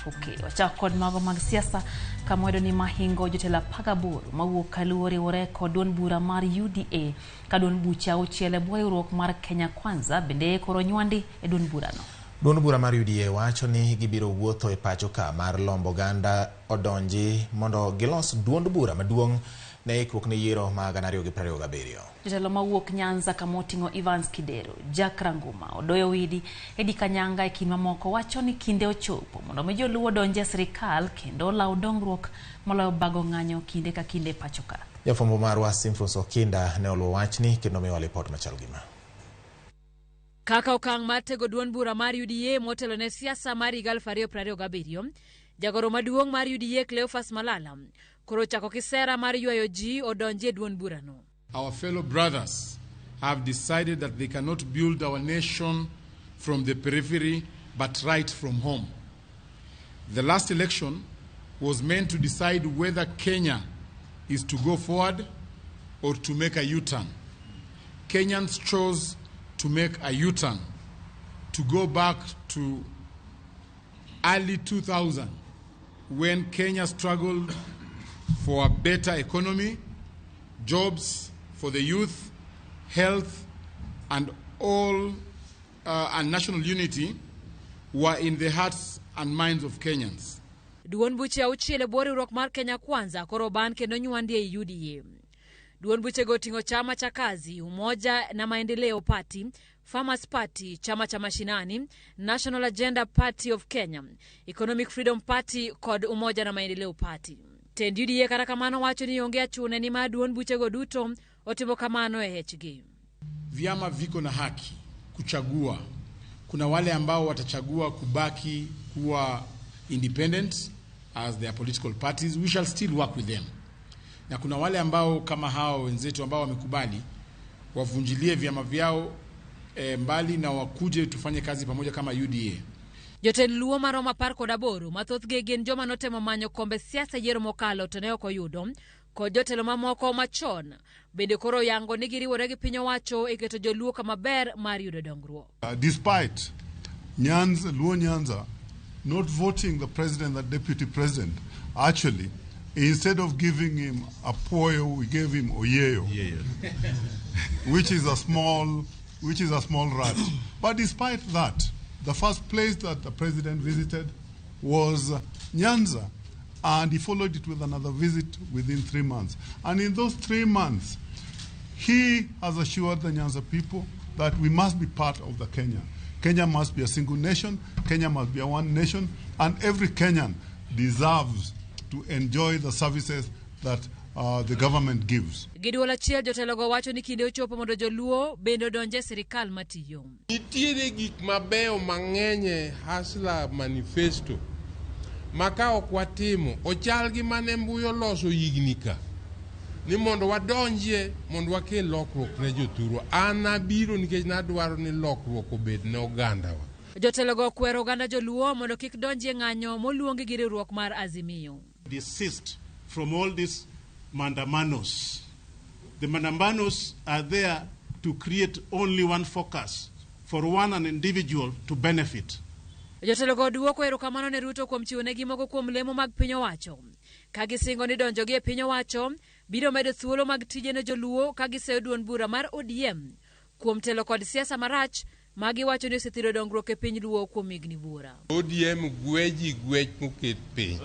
Tuke. Wachak kod mago mag siasa kama wayudo ni mahingo jotelo 18 mawuok kaluo oriwore kod duond bura mar UDA ka duond buche auchiel e bwo riwruok mar Kenya Kwanza bende koro nywandi e duond burano. Duond bura mar UDA wacho ni gibiro wuotho e pacho ka mar lombo oganda odonji mondo gilos duond bura maduong' ne ikruok ne yiero ma 2027. Jotelo mawuok Nyanza kama oting'o Evans Kidero, Jack Ranguma, Odoyo Widi, Eddie Kanyanga e kind mamoko wacho ni kinde ochopo mondo mi joluo odonj e sirikal kendo olaw dongruok moloyo bago ng'anyo kinde ka kinde e pacho ka. Jafwambo marwa Simfros Okinda ne oluwo wachni kendo miyowa lipot machal gima. Kaka okang' mar tego duond bura mar UDA motelo ne siasa mar higa 2027, jagoro maduong' mar UDA Cleophas Malala koro ochako kisera mar ywayo ji odonji e duond burano. Our fellow brothers have decided that they cannot build our nation from the periphery but right from home. The last election was meant to decide whether Kenya is to go forward or to make a U-turn. Kenyans chose to make a U-turn, to go back to early 2000 when Kenya struggled for a better economy, jobs for the youth, health, and all and national unity were in the hearts and minds of Kenyans. Duond buche auchiel e bwo riwruok mar Kenya Kwanza koro ban kendo nywandi ei UDA. Duond buchego oting'o chama cha Kazi, Umoja na Maendeleo Party, Farmers Party, Chama cha Mashinani, National Agenda Party of Kenya, Economic Freedom Party kod Umoja na Maendeleo Party. Tend UDA kata kamano wacho ni onge achune ni mar duond buchego duto otimo kamano e hechgi. Vyama viko na haki kuchagua. Kuna wale ambao watachagua kubaki kuwa independent as their political parties, we shall still work with them. Na kuna wale ambao kama hao wenzetu ambao wamekubali wavunjilie vyama vyao mbali na wakuje tufanye kazi pamoja kama UDA. Jotend Luo maromo 18 ma thothgi gin joma notemo manyo kombe siasa yiero mokalo to ne ok oyudo kod jotelo mamoko machon bende koro yango ni giriwore gi piny owacho e keto joluo kama ber mar yudo dongruok. Despite Nyanza, Luo Nyanza not voting the president and deputy president, actually, instead of giving him Apoyo, we gave him Oyeyo, which is a small, which is a small rat. But despite that, the first place that the president visited was Nyanza, and he followed it with another visit within 3 months. And in those 3 months, he has assured the Nyanza people that we must be part of the Kenya. Kenya must be a single nation, Kenya must be a one nation, and every Kenyan deserves to enjoy the services that the government gives. Gi duol achiel jotelogo wacho ni kinde ochopo mondo joluo bende odonje e sirikal matiyo. Nitiere gik mabeyo mang'eny e Hustler Manifesto ma ka ok watimo ochal gi mane Mbuyu oloso higni ka ni mondo wadonjie mondo wakel lokruok ne jothurwa. An abiro nikech nadwaro ni lokruok obed ne ogandawa. Jotelogo okwero oganda joluo mondo kik donjie ng'anyo moluongi gi riwruok mar Azimio. Desist from all these mandamanos. The mandamanos are there to create only one focus for one an individual to benefit. Jotelogo duoko erokamano ne Ruto kuom chiwonegi moko kuom lemo mag piny owacho. Ka gisingo ni donjogi e piny owacho biro medo thuolo mag tije ne joluo ka giseyo duond bura mar ODM kuom telo kod siasa marach ma giwacho ni osethiro dongruok e piny Luo kuom higni buora. ODM gweji gwech moket piny.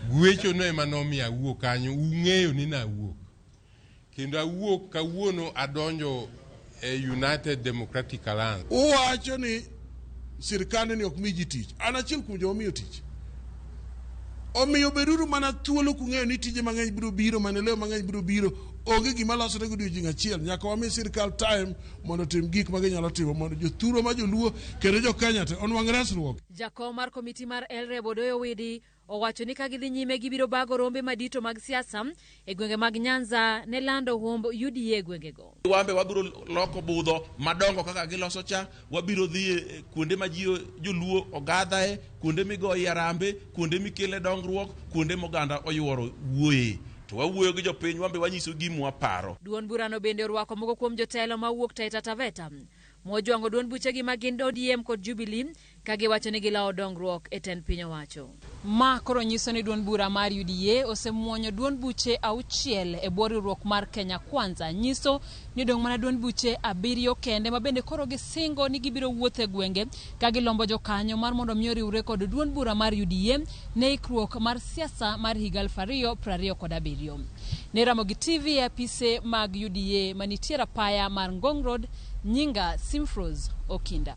Gwecho no ema nomiyo awuok kanyo, ung'eyo ni nawuok. Kendo awuok kawuono adonjo e United Democratic Alliance. Uwacho ni sirkand ni ok mi ji tich. An achiel kuom joma miyo tich. Omiyo beduru mana thuolo kung'eyo ni tije mang'eny biro biro, maendeleo mang'eny biro biro. Onge gima losore godiochieng' achiel. Nyaka wami sirkal time mondo otim gik ma ginyalo timo mondo jothurwa ma joluo kendo jo Kenya te onwang' resruok. Jakom mar komiti mar LREB Odoyo Widi owacho ni ka gidhi nyime gibiro bago rombe madito mag siasa e gwenge mag Nyanza ne lando humb UDA e gwengego. Wambe wabiro loko budho madongo kaka giloso cha, wabiro dhi e kuonde ma ji joluo ogadhae, kuonde migoye arambe, kuonde mikele dongruok, kuonde moganda oyuoro wuoye. To wawuoyo gi jopiny, wambe wanyiso gima waparo. Duond burano bende orwako moko kuom jotelo mawuok Taita Taveta mojwang'o duond buchegi ma gin ODM kod Jubilee ka giwacho ni gilawo dongruok e tend piny owacho. Ma koro nyiso ni duond bura mar UDA osemuonyo duond buche 6 e bwo riwruok mar Kenya Kwanza. Nyiso ni odong' mana duond buche 7 kende ma bende koro gisingo ni gibiro wuotho e gwenge ka gilombo jokanyo mar mondo mi oriwre kod duond bura mar UDA ne ikruok mar siasa mar higa 2027. Ne Ramogi TV e apise mag UDA manitie rapaya mar Ngong Road, nyinga Simfrose Okinda.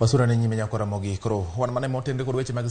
Wasura ne nyime nyako Ramogi koro wan mana motenre kod weche mag